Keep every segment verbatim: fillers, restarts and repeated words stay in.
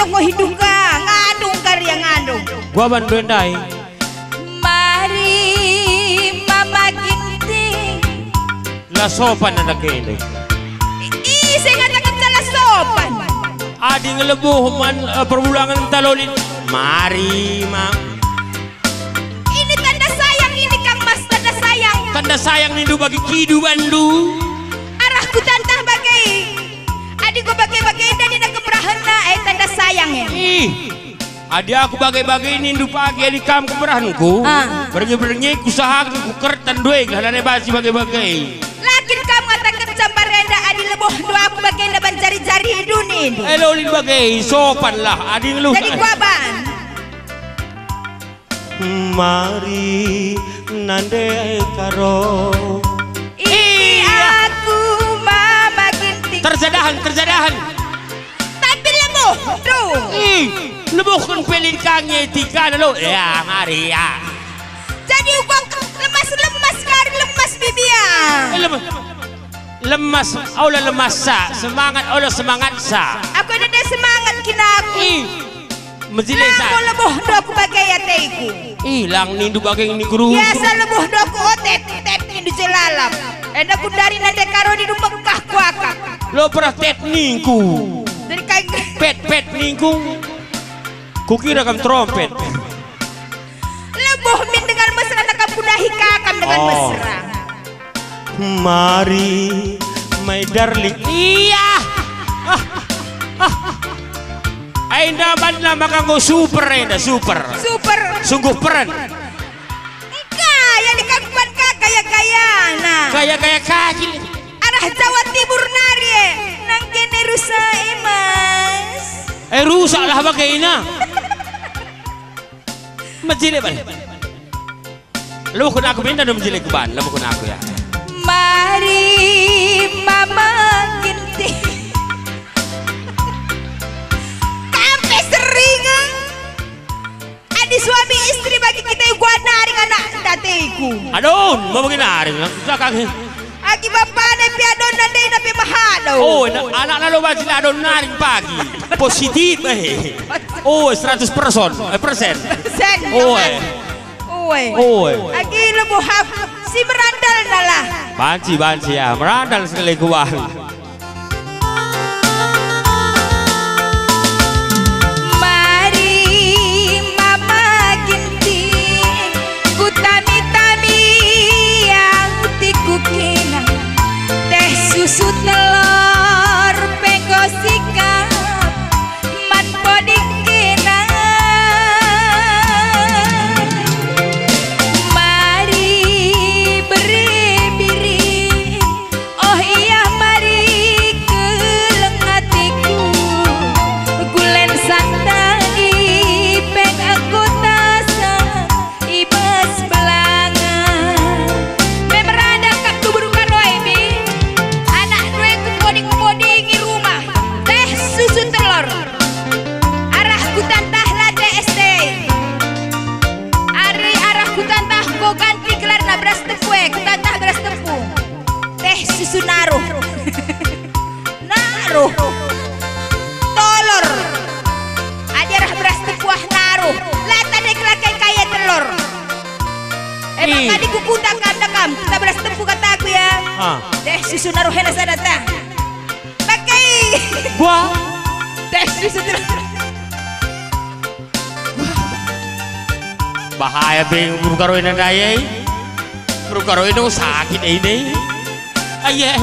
Ngo hidup ka, ngandung kari yang ngandung. Gua bantu ndai. Mari Mama Ginting. La sopan anak ini. Ih, saya ngatakan salah sopan. Adi ngelebuh man, eh, perbulangan talolin. Mari, Ma. Ini tanda sayang ini, Kang Mas, tanda sayang. Tanda sayang nindu bagi kidu bandu. Arah kutantah bage. Adi ku bage-bage enda nina kemerahenna, eh, tanda sayang ya. Ih, adi aku bage-bage nindu pagi adi kam kemerahenku, ah, berngi-berngi kusahaken kukerten due gelah nane banci bage-bage. Lakin kam ngataken cambar enda adi leboh dua aku bage enda ban jari-jari duni. Eh, lolin bage, sopanlah, adi ngeluh. Jadi kuaban. Mari nande karo. Ini aku Mama Ginting. Terjadahan, terjadahan. Tapi leboh, tuh. Ih, lebohken pelin kange tiga lo. Ya, mari ya. Jadi ukur lemas-lemas kari lemas bibia. Eh, lemas. Lemas, ola lemas sa, semangat, ola semangat sa. Aku enda semangat kin aku. Ih, mejile sa. Lang leboh ndo aku bage ateku. Ih, lang nindu bage ni guru. Biasa leboh ndo aku otet, tet nindu jelalap. Enda ku dari nande karo nindu Mekah kuakap. Lo perah tet ningku. Dari kai. Pet, pet ningku. Kukira kam trompet. Leboh min dengan mesra nakam kudahi kakam dengan, oh, mesra. Mari, my darling. Iya. Ah, ah, ah. Enda banna maka enggo super enda, super. Super. Sungguh peren. Engka, ya dikangkuan ka gaya-gayana. Gaya-gaya kaki. Arah Jawa Timur nari, eh. Nang kene rusak, eh, Mas. Eh, rusak lah bagena. Mejile ban. Lebohken aku minta dong mejile ku ban, lebohken aku ya. Mari Mama Ginting. Kampe sering, ah. Adi suami istri bagi kita yang kuat naring anak dateku. Aduh, mau bagi naring, aku cakap. Agi bapana pe adon nandena pe mahado. Oh, na-, anak lalu bajin adon naring pagi. Positif, eh. Oh, seratus person, eh, persen. Persen, oh, eh. Oi. Oi. Agi leboh aku si merandal nalah. Banci, banci ya, merandal sekali kuah. Mari Mama Ginting, kutami-tami atiku kena, teh susu telor penggo sikap man poding kena. Mari beri-biri. Oh iya, mari keleng atiku, gulen santai, peng enggo tasa i bas belangan. Mem rada kap tubur karoe mi, anak nueku poding-poding i rumah, teh susu telor. Arah kutantah la D S T. Ari arah kutantah enggo ganti gelarna beras tepu e, kutantah beras tepu. Teh susu naruh. Naruh. Tolor. Adi arah beras tepuah naruh. La tade kelakai kaya telor. Emang ih. Kadi kukuta kam da kam. Kita beras tepu kataku ya. Ah. Teh susu naruh hena sada ta. Pakai. Gua. Teh susu telor. Bahaya be rukaroina ndai e. Rukaroina sakit e ini. Aye.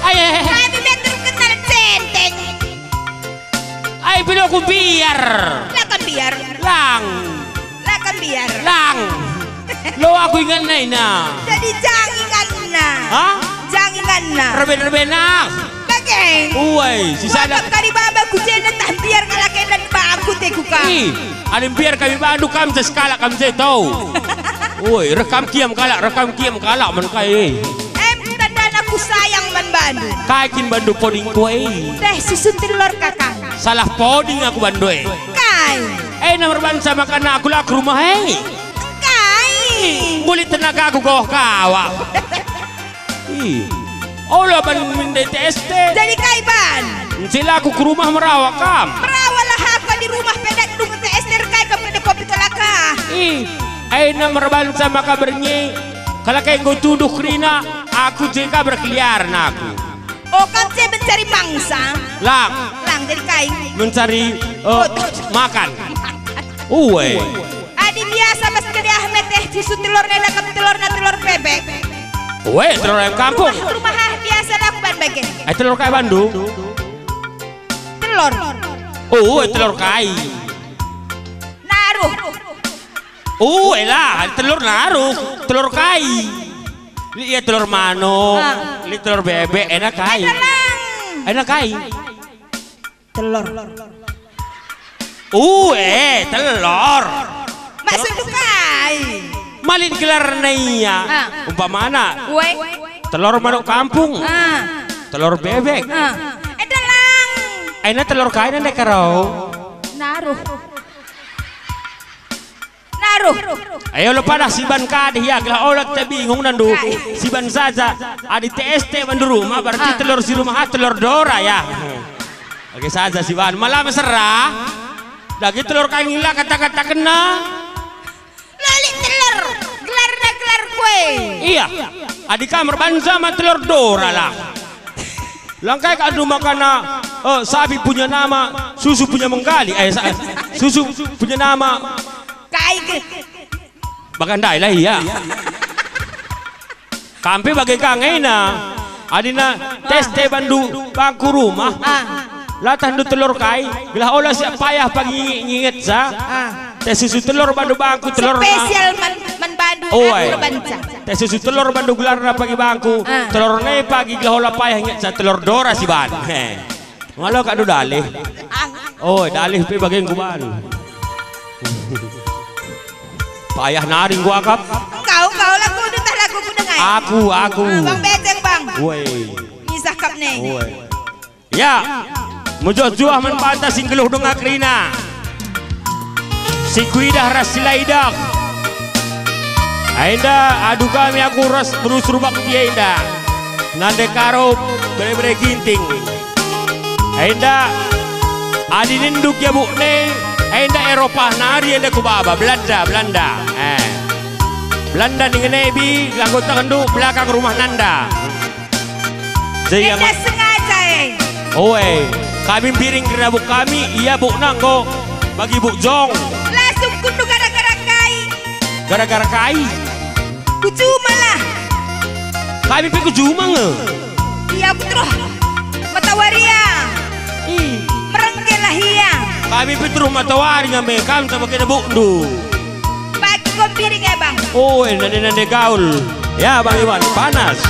Aye. Kami betul kenal centeng. Ai, pilo ku biar. Lakan biar. Lang. Lakan biar. Lang. Lo aku ingan nai na. Jadi jangi nganna. Hah? Jangi nganna. Reben-rebenak. Bage. Uai, si sada. Kari baba ku jenda tah biar kalak enda ba aku te ku kam. Ih, alim biar kami bandu kam je sekalak kam je tau. Uai, reh kam kiam kalak, reh kam kiam kalak man kai, eh. Em, tandana ku sayang man bandu. Kai kin bandu poding ku, eh. Teh susu telor kakang. Salah poding aku bandu, eh. Kai. Eh, nomor bansa makan aku lah ke rumah, eh. Kai. Ngulit tenaga aku goh kawak. Ih, ola ban mende T S T. Jadi kai ban? Encila aku ke rumah merawa kam. Merawalah Ih, aina merbansa maka berngi, kalak enggo tuduh kerina, aku je ka berkeliaran aku. Oh, kam je mencari mangsa? Lang. Lang jadi kai? Mencari, eh, oh, makan. Uwe. Adi biasa bas kediah meteh susu telor neda kam telorna telor bebek. Uwe, telor ayam kampung. Rumah, rumah ah biasa laku ban bage. Eh, telor kai bandu? Telor. Oh, uwe, telor kai. Naruh. Oh, elah, telor naruh, telor kai. Lit ia telor manuk, ah, lit telor bebek, enak kai. Enak kai. Telor. Uh, eh, telor. Maksudndu kai? Malin gelarna ia. Ah. Umpamana. Uwe. Telor manuk kampung. Ah. Telor bebek. Ah. Eh, dalang. Enak telor kai nande karo? Naruh. Naruh. Ayo lo padah siban kadeh ya, gelah ola kita bingung nandu. Siban saja. Adi T S T bandu rumah, berarti, ah, telor si rumah, ah, telor dora ya. Oke saja siban. Malah mesera. Dagi telor kangila kata-kata kena. Lali telor. Gelarna gelar kue. Iya. Adi kamar bansa ma telor dora lah. Langkai ka andu makana, eh, sapi punya nama, susu punya menggali. Eh, sa-, susu punya nama. Kai ke? Bagandai lah ia. Kampe bage ka ngena. Adina tes te bandu bangku rumah. Ah. Latah ndu telor kai, gelah ola siap payah pagi nginget sa. Ah. Teh susu telor bandu bangku telor. Spesial man, man bandu. Oh, aku ai. Banca. Teh susu telor bandu gelarna pagi bangku. Ah. Telor ne pagi gelah ola payah nginget sa telor dora si ban. He. Ngalo kak du dalih. Ah. Oh, dalih pe bage ku ban. Payah nari ku akap. Engkau, engkau lagu, ntah lagu ku dengai. Aku, aku. Ah, Bang Beceng, Bang. Woi. Misah kap ne. Woi. Ya, mejuah-juah man banta si nggeluh denga kerina. Si kuidah ras si la idah. Enda adu kami aku ras beru serubak dia enda. Nande karo bere-bere ginting. Enda adi nindu kiabuk ne, enda Eropa nari enda ku baba, Belanda, Belanda. Eh. Belanda ningen ebi, anggota kendu belakang rumah nanda. Sehingga enda sengaja, eh. Oe, kami mbiring kerina buk kami, ia bukna enggo bagi buk jong. Lasung kundu gara-gara kai. Gara-gara kai? Kucuma lah. Kami pe kucuma nge. Ia aku teruh matawari ia. Ih. Merengge lah ia. Kami pe teruh matawari ngambe kam sama kena bukndu. Bagi ko piring e, Bang. Oh, eh, nande-nande gaul. Ya, Bang Iwan, panas.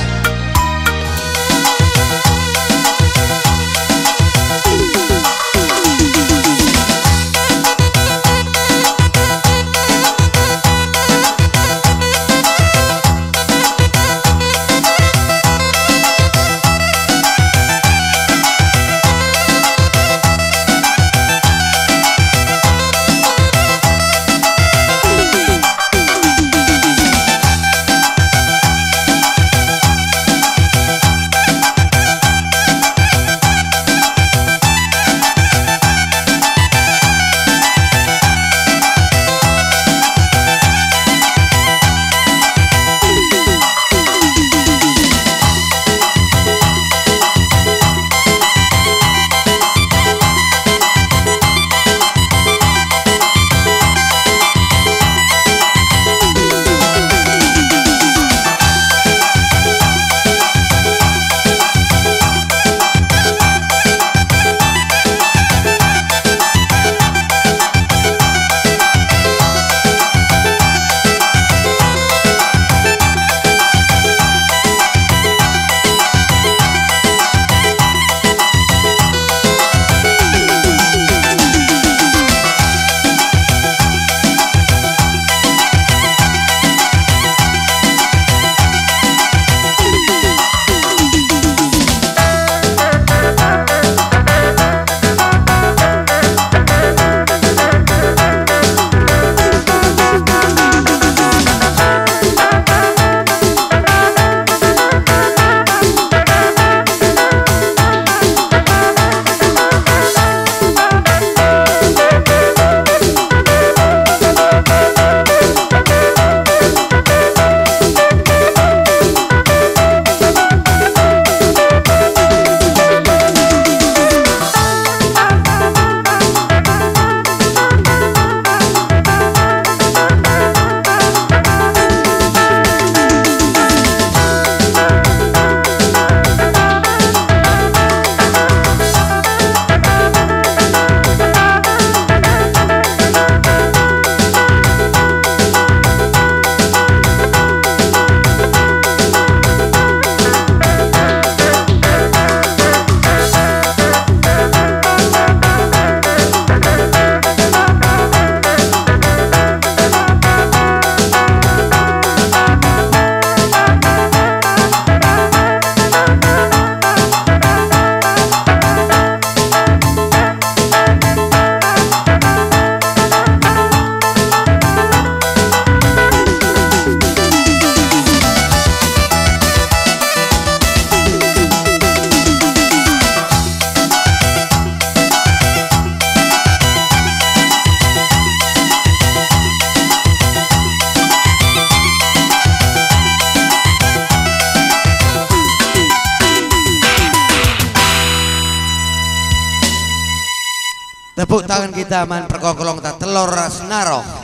Tepuk tangan kita man perkolong-kolongta Telor ras Naroh.